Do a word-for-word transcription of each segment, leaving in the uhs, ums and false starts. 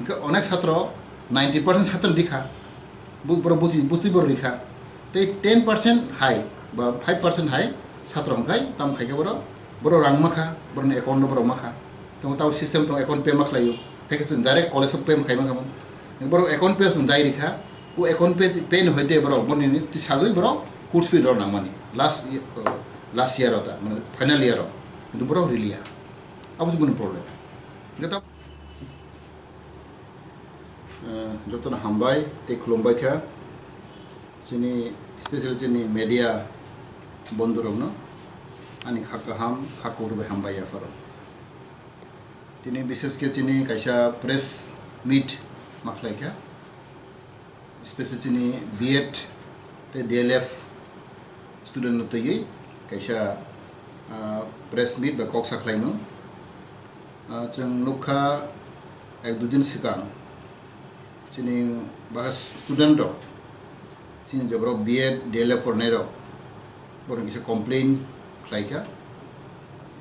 Hwnkhe onek satro ninety percent satro rikha, bu-, borok buchi, buchi borok rikha. Tei ten percent hai ba five percent hai satro hwnkhe tam khaikhe borok, borok rang makha, borokni account no borok makha. Tamo tamo system tong account pay makhlaio. Khaikhe chwng direct college o pay khaima khamung. Borok account pay chwng dai rikha, o account pay, pay ni hoite borok boni ni tisagwi borok course fee rok nangmani. Last ye-, last year o ta, mane final year o. Kintu borok riliya. Abo se boni problem. Hwnkhe ta-, Eh, jotono hambai tei khulumbai kha. Chini, specially chini media bondhurokno ani kha kaham, kha kubur bai hambai yapharo. Tini bishesh khe chini kaisa press meet ma khlai kha. Specially chini B Ed tei D L F student no twiwi kaisa, ah, press meet bai kok sa khlaimung. Ah, chwng nukha ek dui din swkang chini bahai student rok, chini je borok B Ed, D L F pornai rok, borok kisa complain khlaikha,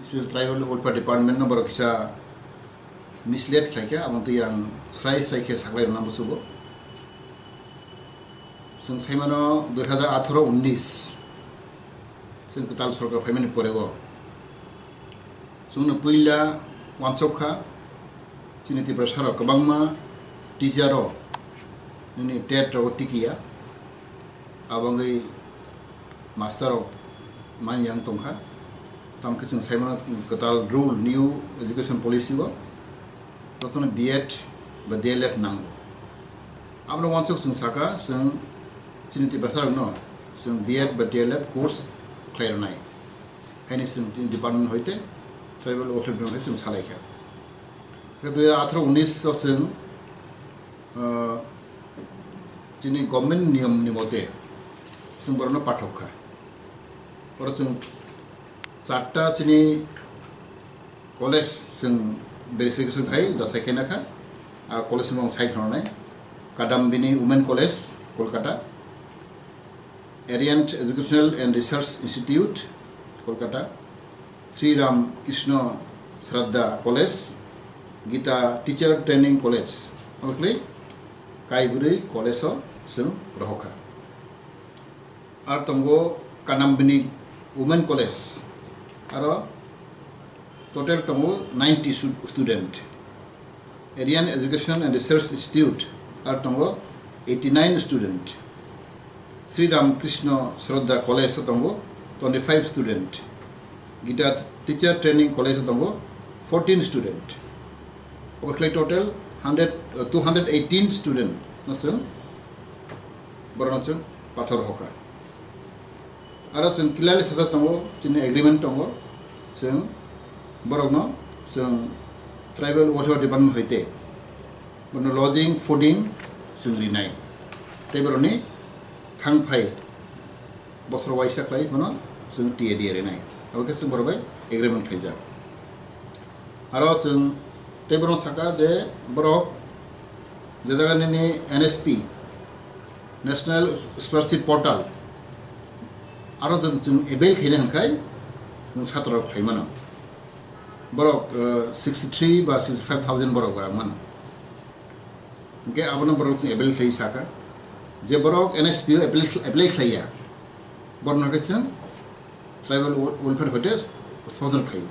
special tribal welfare department no borok kisa mislead khlaikha, abo twi ang srai srai khe saklai rwna muchugo. Chwng saimano dui hazar atharo unnis chwng kwtal sorkar phaimani porego chwngno puila wansok kha, chini Tiprasa rok kwbangma teacher rok nini tet rogo tikiya, abangwi master rok man yang tongkha. Tamkhe chwng saimano kwtal rule, new education policy o jotono B Ed ba D L F nango. Abono wansuk chwng saka, chwng chini Tiprasa rokno chwng B Ed ba D L F course khlai rwnai. Haini chwng chini department hoite tribal welfare department hoite chwng salai kha. Khe dui hazar atharo unnis o chwng, ah, chini government niyom ni mote chwng borokno pathok kha. Oro chwng charta chini college chwng verification khai, jasai khe nakha. A college ni mung sai khwnanai, Kadambini Women College, Kolkata, Arihant Educational and Research Institute, Kolkata, Sri Ram Krishna Shraddha College, Gita Teacher Training College, omo khlai kaibrwi college o chwng rohokha. Ar tongo Kadambini Women College, aro total tongo ninety stu-, student. Arihant Education and Research Institute, ar tongo eighty nine student. Sri Ramakrishna Shraddha College o tongo twenty five student. Gita Teacher Training College o tongo fourteen student. Obo khlai total hundred, uh, two hundred eighteen student no chwng borokno chwng pathor hoka. Aro chwng clearly sajak tongo, chini agreement tongo, chwng borokno chwng tribal welfare department hoite bono lodging, fooding chwng rinai. Tei borokni thangphai bosor waisa khlai bono chwng T A D rinai. Abo khe chwng borok bai agreement khlaijak. Aro chwng tei borok saka je borok je jaga nini N S P, National Scholarship Portal, aro chwng, chwng avail khaina hwnkhai chwng satrok khlai mano. Borok, eh, sixty three ba sixty five thousand borok bai mano. Hwnkhe abono borok chwng avail khlai saka. Je borok N S P o apply, apply khlaiya, borokno khe chwng tribal wel-, welfare hoite sponsor khlaio.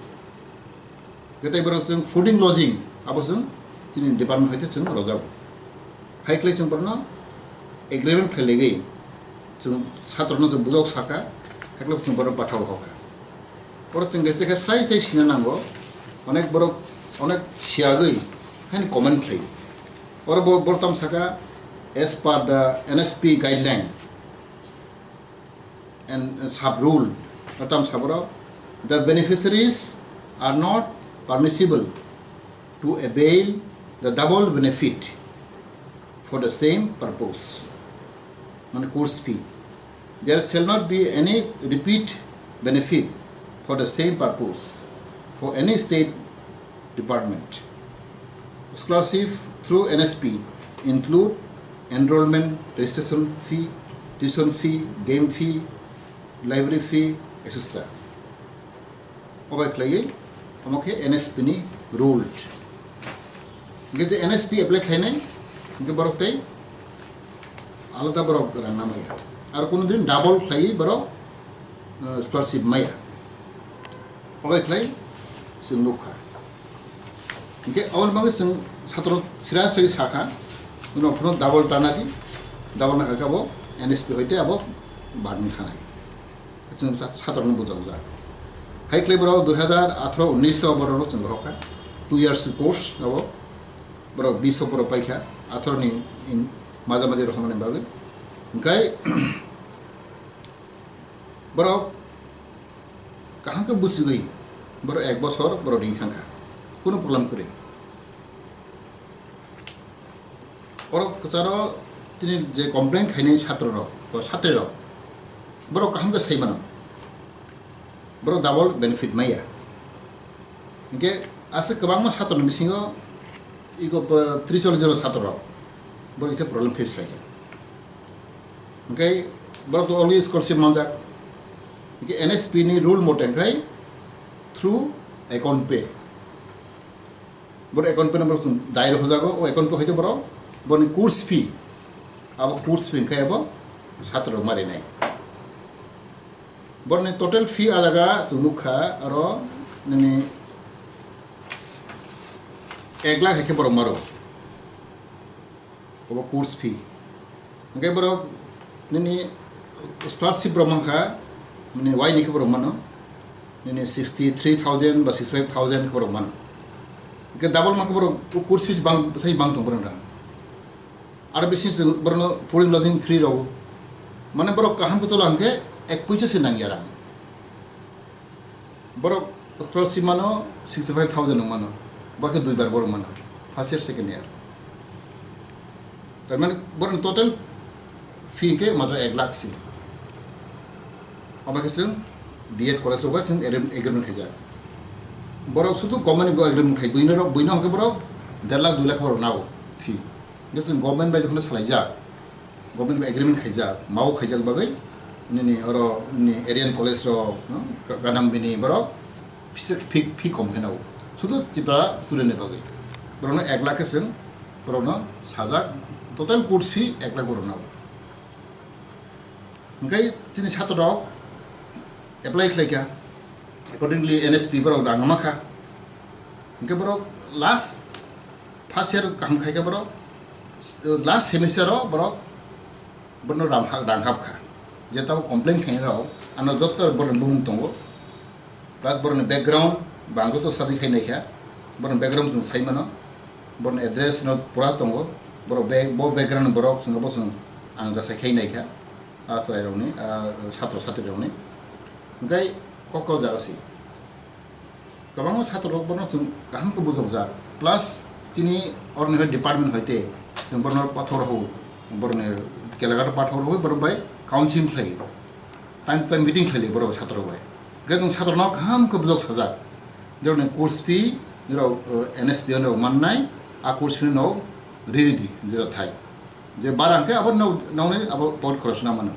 Hwnkhe tei borok chwng fooding lodging abo chwng chini department hoite chwng rojago. Hai khlai chwng borokno agreement khlailaigwi chwng satrokno chwng bujok saka, hai khlai chwng borokno pathao hoka. Borok chwng khe srai srai sina nango, onek borok onek siyagwi haini comment khlaio. Oro bo-, borok tamo saka, as per the N S P guideline and, and sub rule, tam sabo rok, the beneficiaries are not permissible to avail the double benefit for the same purpose, mane course fee. There shall not be any repeat benefit for the same purpose for any state department. Scholarship through N S P include enrollment, registration fee, tuition fee, game fee, library fee, et cetera. Obai khlaiwi omo khe N S P ni rule. Hingke je N S P apply khainai, hingke borok tei alada borok rang na maya. Aro kuno din double khlaiwi borok, eh, scholarship maya. Obai khlai chwng nukha. Hingke aboni bagwi chwng satro sira sri sakha, uno phuno double tana di, double na kha bo N S P hoite abo burden khanai. Chwng sa-, satrokno bujakjak. Hai khlai borok dui hazar atharo unnish o borokno chwng rohorkha. Two years course abo. Borok bish o borok paikha. Atharo ni in maja maji rohormani bagwi. Hingkai borok kaham khe buchigwi borok ek bosor borok ring thangkha. Kunu problem kwrwi. Oro kwcharo tini je complain khainai satro rok, o satri rok, borok kaham khe sai mano, borok double benefit maya. Hingke aswk kwbangma satro ni bisingo iko pura tris chollis jon satro rok, borok kisa problem face khaikha. Hingke borok to always scholarship manjak. Hingke N S P ni rule mote hingkai through account pay. Borok account pay number chwng direct hojago, o account pay hoite borok boni course fee, abo course fee hingke abo satro rok marinai. Borokni total fee alaga chwng nukha, aro nini ek lakh hai khe borok maro. Obo course fee. Hingke borok nini scholarship rok mankha, nini Y ni khe borok mano, nini sixty three thousand ba sixty five thousand khe borok mano. Hingke double mankhe borok o course fees bang, thai bang tong borok rang. Aro bisi se borokno food lodging free rw. Mane borok kaham khe cholo hingke ek puisa se nangya rang. Borok scholarship mano sixty five thousand rok mano, bakhe dui bar borok mano, first year, second year. Tar mane borokni total fee hingke matro ek lakh si. Obo khe chwng B Ed college o bai chwng agreement khaijak. Borok sudu government ni bo agreement khai, buino rok, buino hingke borok der lakh dui lakh borok nago fee. Hingke chwng government bai jokhon salaijak, government bai agreement khaijak, mao khaijak bagwi nini oro nini Aryan college rok, no, Ka-, Kadambini borok fee, fee, fee kom khe nago. Sudu Tripura student ni bagwi. Borokno ek lakh khe chwng borokno sajak, total course fee ek lakh borok nago. Hingke chini satro rok apply khlaikha, accordingly N S P borok rang ma kha. Hingke borok last first year kaham khaikha borok, last semester o borok borokno rang ha-, rang hapkha. Je tabuk complain khainai rok ano joto borokni bumung tongo. Plus borokni background bo ang joto study khai naikha, borokni background chwng sai mano, borokni address no pura tongo, borok be-, bo background ni borok chwng bo chwng ang jasai khai naikha, a chwrai rokni, a satro satri rokni. Hingkai kok kok jaga si. Kwbangma satro rok bono chwng kaham khe bujokjak, plus chini oroni department hoite chwng bono pathor rw, borokni kelagar pathor rw borok bai counseling khlai. Time to time meeting khlai borok satro bai. Hingke nwng satro no kaham khe bujok sajak. Jorok ni course fee, jorok, eh, N S P O ni rok mannai, a course fee no riri di, jorok thai. Je bara hingke abo no, nongni abo pocket khoroch na mano.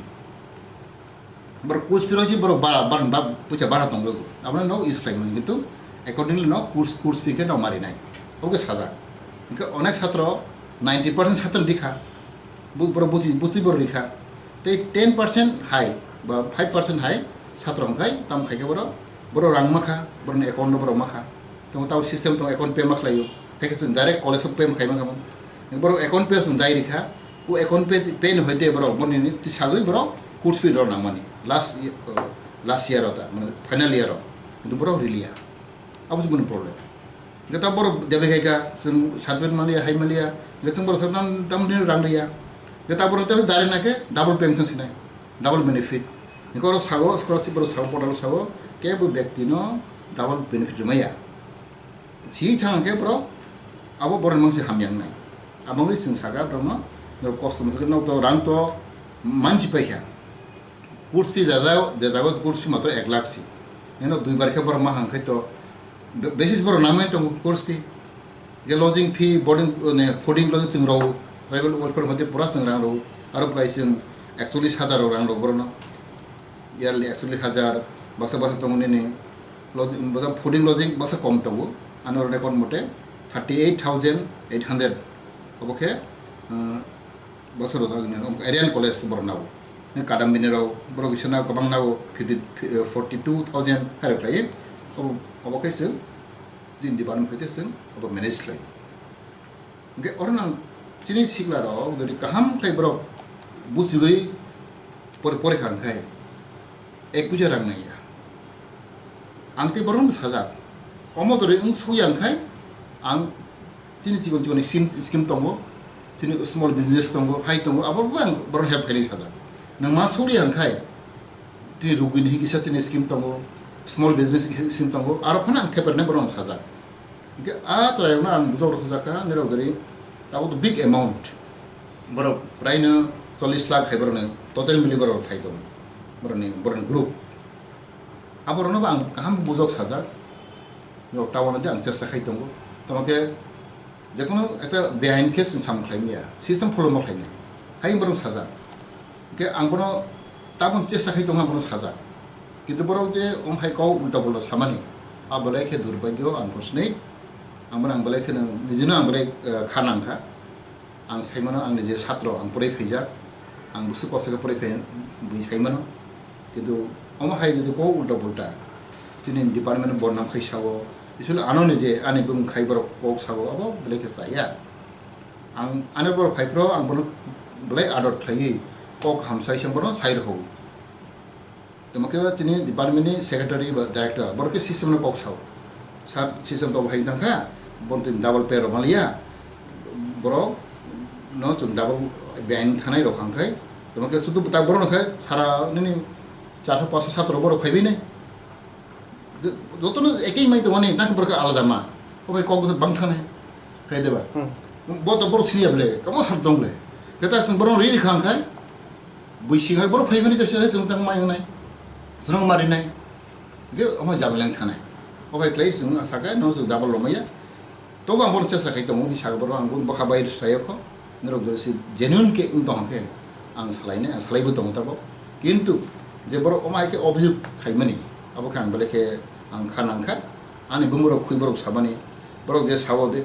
Borok course fee rok si borok bara, bara, ba, puisa bara tong logo. Abo no use khlai mano, kintu accordingly no course, course fee khe no mari nai. Oke sajak. Hingke onek satro, ninety percent satro dikha. Bu-, borok buchi, buchi borok rikha. Tei ten percent hai ba five percent hai satro hingkhai tam khaikhe borok, borok rang makha, borokni account no borok makha. Tamo tamo system tong account pay makhlaio. Khaikhe chwng direct college o pay makhai mankha. Borok account pay chwng dai rikha. O account pay, pay ni hoite borok boni ni tisagwi borok course fee rok nangmani. Last ye-, last year o ta, mane final year o. Kintu borok riliya. Abo se boni problem. Hingke ta borok debe khaikha, chwng certificate manliya, hai manliya, hingke chwng borok tam, tam, tam rang riya. Hingke ta borok ta direct naikhe double pay wngkha sinai, double benefit. Hingke oro sao, scholarship borok sao, portal o sao, kebo bektino double benefit rwmaya. Si thang hingke borok abo borokni mangsi hamya wngnai. Abo wngwi chwng sakha borokno, borok kosto mosto khe nok to rang to mansi paikha. Course fee jaga, je jaga course fee matro ek lakh si. Eno dui bar khe borok ma hang khai to be-, basis borok nangmani tongo course fee. Je lodging fee, boarding, ne, fooding lodging chwng rw, tribal welfare hoite pura chwng rang rw. Aro prai chwng ekchollish hajar rang rw borokno. Yearly ekchollish hajar, baksa baksa tongo nini lodging, baksa fooding lodging baksa kom tongo. Ano record mote thirty eight thousand eight hundred. Obo khe, uh, bosor rok ni Aryan College borok nao. Kadambini rok borok bisa nao kwbang nao fifty, forty two thousand khairok lai. Obo, obo khe chwng din department khe chwng obo manage khlai. Hingke oro nang chini sikla rok jodi kaham khlai borok buchigwi pore pore kha hingkhai ek puisa rang nangya. Ang tei borokno sajak. Omo dori wng sokya hingkhai ang chini chikon chikon scheme, scheme tongo, chini small business tongo, hai tongo, abo bo ang borokno help khainai sajak. Nang ma sokya hingkhai tini rugwini hingkisa chini scheme tongo, small business scheme tongo, aro phano ang theper nai borokno sajak. Hingke a chwrairokno ang bujok rok sajak kha, nirok dori tabuk big amount. Borok praino chollish lakh hai borokni total mili borok thai tongo. Borokni, borokni group. Aborokno bo ang kaham bujok sajak. Norok tabukno de ang chesta khai tongo. Tamo khe jekono ekta beain khe chwng samung khlai maya. System follow ma khlainai. Hai borok sajak. Hingke ang bono tabukno chesta khai tongo, ang bono sajak. Kintu borok je omo hai kok ulta pulta samani, a belai khe durbagyo, unfortunate. Ang bono ang belai kheno nijino ang belai, eh, kha nangkha. Ang saimano, ang nije satro, ang poroi phaijak, ang bwswk kosto khe poroi phai bui saimano. Kintu omo hai jodi kok ulta pulta chini department bodnam khai sao, isole ano nije ani bumung khai borok kok sao, abo belai khe chaya. Ang ani borok phai phro ang bono belai ador khlaiwi kok hamsai se bono sai rw. Tamo khe chini department ni secretary ba director, borok khe system no kok sao. Sir, system to bahai tang kha, bon tin double pay rok maliya, borok no chwng double beain thanai rok hang khai, tamo khe sudu bwtak borok no khai sara nini charso paso satro borok phaibai nai. Jotono ekei mai tongmani, nang borok alada ma. O bai kok bang thane. Khai deba. Hmm. Bo to borok sini able, kamo sam tong ble. Keta sung borok ri ri khang khai. Bui sing hai borok phai mani to sini jeng tang mai nai. Jrong mari nai. Ge omo jabaleng thane. O bai klai sung asa kai no sung double lo maya. Tobo ang bono chesa khai tongo, hwnwi saka borok ang bono bwkha bai rwsai kho. Norok jora se genuine khe wng tong khe ang salainai, ang salaibo tongo tabok. Kintu je borok omo hai khe obhiyog khaimani, abo khe ang belai khe ang kha nang kha. Ani bumung rok khwi borok samani, borok je sao de,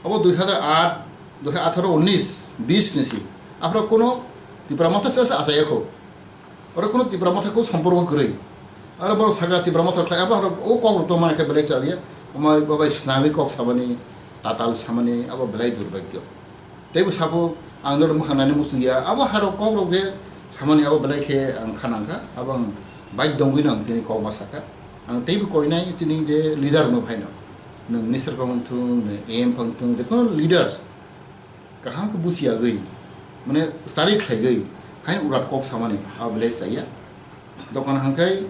abo dui hazar aat, dui hazar atharo, unis, bis ni si. Aphro kono Tipra Motha se achai kho. Oro kono Tipra Motha ko somporko kwrwi. Aro borok saka Tipra Motha khlai, abo aro o kok rok tongma khe belai chaliya. Omo babai swnamwi kok samani, tatal samani, abo belai durbagyo. Teibo sabo ang noro mwkhang nani muchungya, abo haro kok rok je samani abo belai khe ang kha nang kha, abo ang bai dongwi no ang tini kok ma saka. Ang teibo koinai chini je leader no phaino. Nwng minister phang thung, nwng A M phang thung, je kono leaders kaham khe buchiyagwi, mane study khlaiwi, haino urat kok samani, abo belai chaya. Dokan hangkai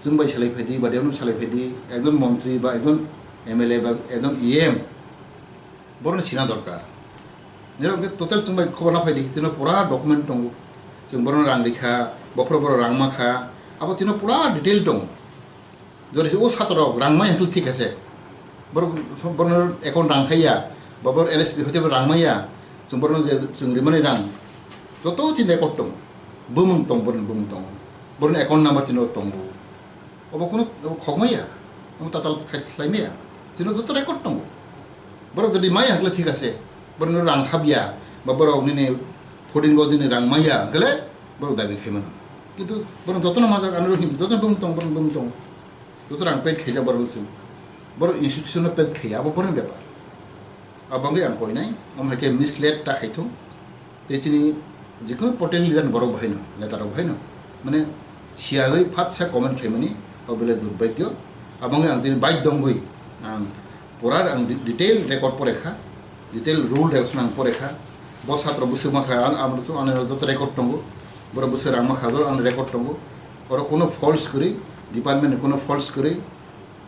chwng bai salai phaidi, ba development salai phaidi, ekjon montri ba ekjon M L A ba ekjon E M, borokno sina dorkar. Nirok khe total chwng bai khobor na phaidi, chwngno pura document tongo. Chwng borokno rang rikha, bophoro borok rang makha, abo chwngno pura detail tongo. Jodi se o satro rok rang maya hwnkhe thik ase. Borok, borokno account rang khaiya, ba borok L S P hoite bo rang maya, chwng borokno je chwng rimani rang, joto chini record tongo. Bumung tong, borokni bumung tongo. Borokni account number chini tongo. Obo kunu, obo khok maya, obo tatal khai khlai maya. Chini joto record tongo. Borok jodi maya hwnkhe thik ase. Borokno rang habya, ba borok nini fourteen go jini rang maya hwnkhe borok dabi khai mano. Kintu borok jotono majak ano hindu, jotono bumung tong, borokni bumung tong. Joto rang paid khaijak borok se. Borok institution no paid khaiya, abo borokni bepar. Abo wngwi ang koinai, omo hai khe mislead ta khaithung. Tei chini jikunu political leader ni borok bo haino, neta rok bo haino. Mane siyagwi phatsa comment khlaimani, abo belai durbagyo. Abo wngwi ang tini baidhyo wngwi ang pura ang de-, detail record pore kha. Detail rule regulation ang pore kha. Bo satro bwswk ma kha, ang, ang, ang joto record tongo. Borok bwswk rang ma kha, ang record tongo. Oro kuno false kwrwi, department ni kuno false kwrwi,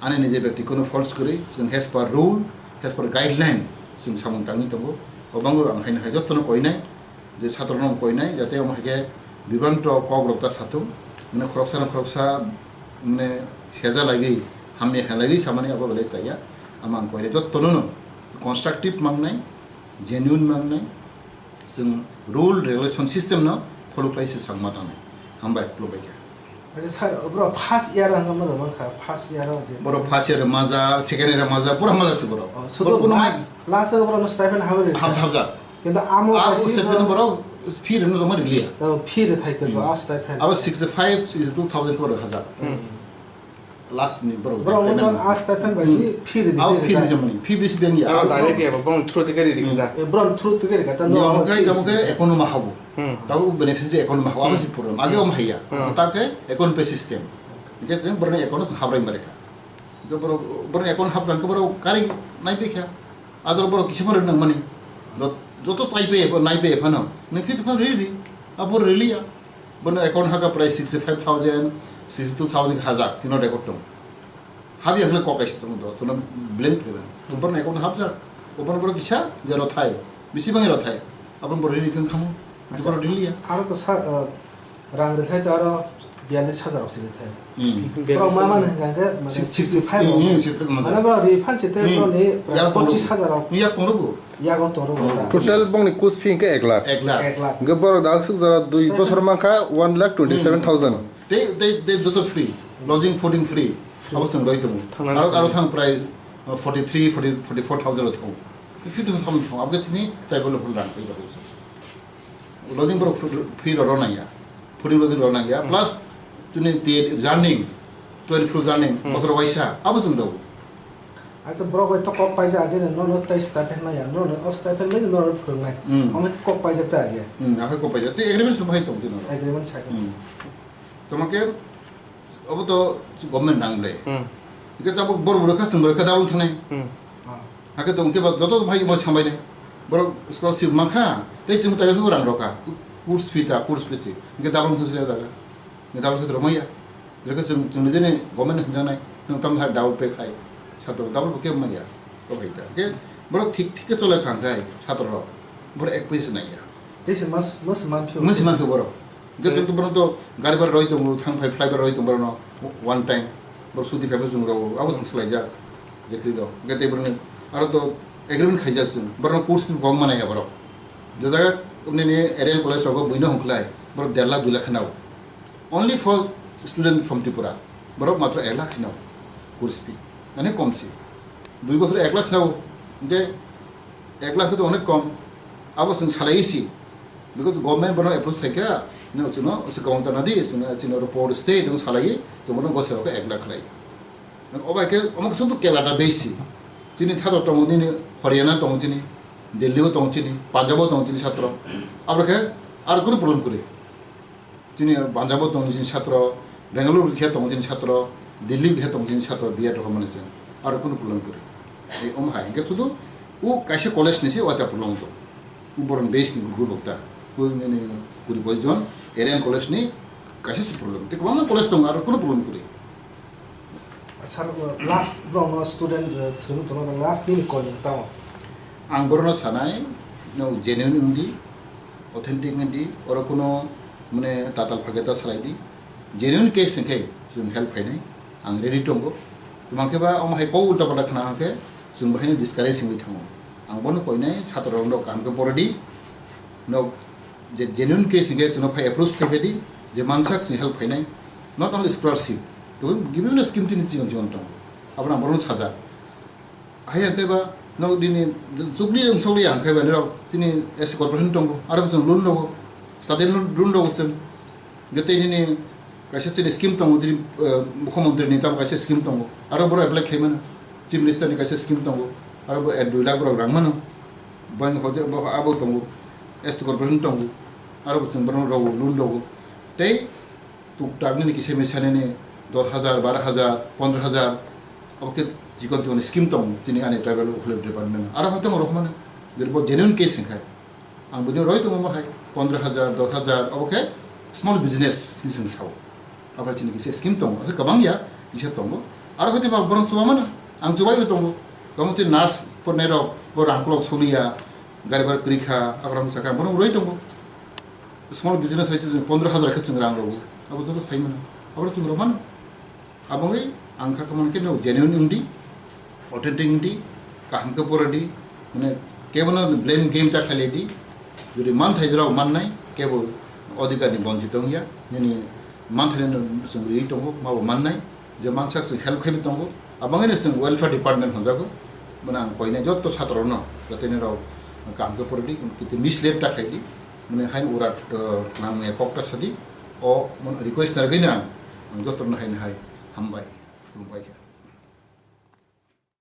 ani nije bekti kuno false kwrwi, chwng as per rule, as per guideline, chwng samung tangwi tongo. Obango ang haino hai jotono koinai, je satrono koinai, jate omo hai khe bibranto kok rok ta satung, mane khoroksa no khoroksa, mane seja lagwi, hamya kha lagwi samani abo belai chaya. Ama ang koinai jotono no constructive mangnai, genuine mangnai, chwng rule regulation system no follow khlai se sakma tangnai. Hambai, khulumbai kha. Acha, sir, bro, first year ang ma da mankha, first year o je. Bro, first year maja, second year maja, pura maja se bro. Oh, so bro, to kuno last, last o bro no stipend habri. Ham, hamjak. Kintu amo ah, kasi stipend bro, bro, fee reno roma riliya. Oh, fee re thai kintu. Hmm. A stipend. Abo sixty five, sixty two thousand ko bro hajar. Hmm. Last ni bro. Bro, mo to payment. A stipend bai si fee re. Abo fee re jamani. Fee bisi beng ya. Abo direct ya, bro, through ticket ri kinda. Eh, bro, through ticket ri kata. No, kai, kai, economy habu. Hmm. Tabo benefits je account ma hawa si problem. Age om haya. Hmm. Ta ke account pay system. Ke jeng borok account sa habrai mare kha. Ke borok, borok account hab jang ke borok kari nai pe kha. Ador borok kisa borok nang mani. Jot-, joto tai pe, nai pe phano. Ni fit phano rili. Abor rili ya. Borok account haka price sixty five thousand, sixty two thousand hajar. Kino record tong. Habi ang kok kaisa tong do, tuna blame khe ba. Tong borok account hapjak. Obo borok kisa je rothai. Bisi bang rothai. Abon borok rini kang khamu. Acha. Borok rini ya. Aro to sa, eh, rang rethai to aro biyallis hajar rok se rethai. Hmm. Borok ma man hingka ke, mane sixty five rok. Hmm, hmm, sixty five rok. Mane borok refund se te borok ni yak tong rok. Pochis hajar rok. Yak tong rok. Yak tong rok. Hmm. Total bong ni kus fee hingke ek lakh. Ek lakh. Ek lakh. Hingke borok da aswk jora dui bosor mankha one lakh twenty seven thousand. Hmm. Tei, tei, tei joto free, lodging, fooding free. Free. Abo chwng roi tongo. Thangna aro, aro thang prai, uh, forty three, forty, forty four thousand rok thang. Fifty thousand thang. Abo chini table rok rang tei rok. Lodging borok free, free rok rw nang ya. Fooding lodging rw nang ya. Hmm. Plus chini te journey, twenty four journey, hmm, bosor waisa, abo chwng rw. Ai to borok bai to kok paijak, agini no, no tei stipend maya, no, no, o stipend bai no, no phwrwngnai. Hmm. Omo khe kok paijak ta age. Hmm, akhai kok paijak. Tei agreement se bahai tong tino. Agreement sai. Hmm. Toma khe, obo to government nang ble. Hmm. Hingke tabuk bor bor kha chwng bai kha double thanai. Hmm. Ah. Hake to hingke ba joto bhai mo sambai nai. Borok scholarship mankha, tei chwng tai rang rokha. Course fee ta, course fee si. Hingke double thang si daga. Hingke double khe rok maya. Jekhe chwng, chwng nijeni government hwnjaknai, nwng tamo hai double pay khai. Satro double pay khe maya. Ko bhai ta. Hingke borok thik, thik khe cholai kha hingkai satro rok. Borok ek paisa nang ya. Tei se mas, mas man phio. Mas man phio borok. Hingke to borok to gari bhara roi tongo, thang phai flight bhara roi tongo borok no one time. Borok sudi phai bo chwng rw, abo chwng swlaijak. Jekri rok. Hingke tei borok no aro to agreement khaijak chwng. Borok no course fee bo manai ya borok. Je jaga nini Aryan College rogo buino hongklai, borok der lakh dui lakh khanao. Only for student from Tripura. Borok matro ek lakh khanao course fee. Mane kom si. Dui bosor ek lakh khanao. Hingke ek lakh to onek kom. Abo chwng salai si. Because government bono approach sai kha, no chwngno se kong ta nadi, chwngno chini oro poor state no salai, chwngno gosero khe ek lakh khlai. Obai khe omo khe sudu Kerala da besi. Chini thato tongo nini Haryana tongo chini, Delhi o tongo chini, Punjab o tongo chini satro. Abro khe ar kunu problem kwrwi. Chini Punjab o tongo chini satro, Bengaluru khe tongo chini satro, Delhi khe tongo chini satro, B Ed rok mani se. Ar kunu problem kwrwi. Ei omo hai hingke sudu u kaisa college ni se wata problem to. U borok base ni group rok ta. U nini kuri poi jon Aryan College ni kaisa se problem. Te kwbangma college tongo, ar kunu problem kwrwi. Sir, last borok no student, eh, swrwng tongma last nini koi tamo? Ang borok no sanai, no genuine wng di, authentic wng di, oro kuno mane tatal phage ta salai di. Genuine case hwnkhe chwng help khainai, ang ready tongo. Tamo khe ba omo hai kok ulta palta khna hwnkhe chwng bahaino discourage wngwi thango. Ang bono koinai, satro rok no kaham khe pore di, no je genuine case hwnkhe chwngno phai approach khai phai di, je mansak chwng help khainai, not only scholarship, tei bibhinno scheme tini chikon chikon tongo, abono ang borokno sajak. Hai hwnkhe ba, no nini chukli wng sokli ya hwnkhe ba, nirok chini S C corporation tongo, aro chwng loan rogo, study loan, loan rogo chwng. Hwnkhe tei nini kaisa chini scheme tongo, tini, eh, mukhyamantri ni tamo kaisa scheme tongo, aro borok apply khlai mano, chief minister ni kaisa scheme tongo, aro bo ek dui lakh borok rang mano, bang hoje bo abo tongo, S T corporation tongo, aro bo chwng borok rogo, loan rogo, tei tuktak nini kisa misa nini dos hajar, baro hajar, pondro hajar, abo khe chikon chikon scheme tongo chini ani tribal welfare department. Aro hwnkhe tongo rok mano, jodi bo genuine case hwnkhe. Ang bini roi tongo mo hai pondro hajar, dos hajar, abo khe small business hinwi chwng sao. Abo khe chini kisa scheme tongo, abo khe kwbang ya, kisa tongo. Aro hwnkhe ba borok chuba mano, ang chubai bo tongo. Tamo chini nurse pornai rok, bo rang kolok soliya, gari bhara kwrwi kha, abo rok sakha, ang bono roi tongo. Small business hai chwng pondro hajar khe chwng rang rwo, abo joto sai mano, abo chwng rw mano. Abo wngwi ang kha khe mano khe no genuine wng di, authentic wng di, kaham khe pore di, mane kebo no blame game ta khlai di, jodi manthai rok mannai kebo odhikar ni bonchito wng ya, nini Manthai no chwng riwi tongo, mabo mannai, je mansak chwng help khaiwi tongo, abangino chwng welfare department hwnjago. Mane ang koinai jotto satrorokno, jateni rok kaham khe poridi, kiti mislead ta khlaidi, mane haino urat, uh, nangmaya kokta sadi, o mon request narwgwino ang, ang jottorno haino hai hambai, khulumbai kha.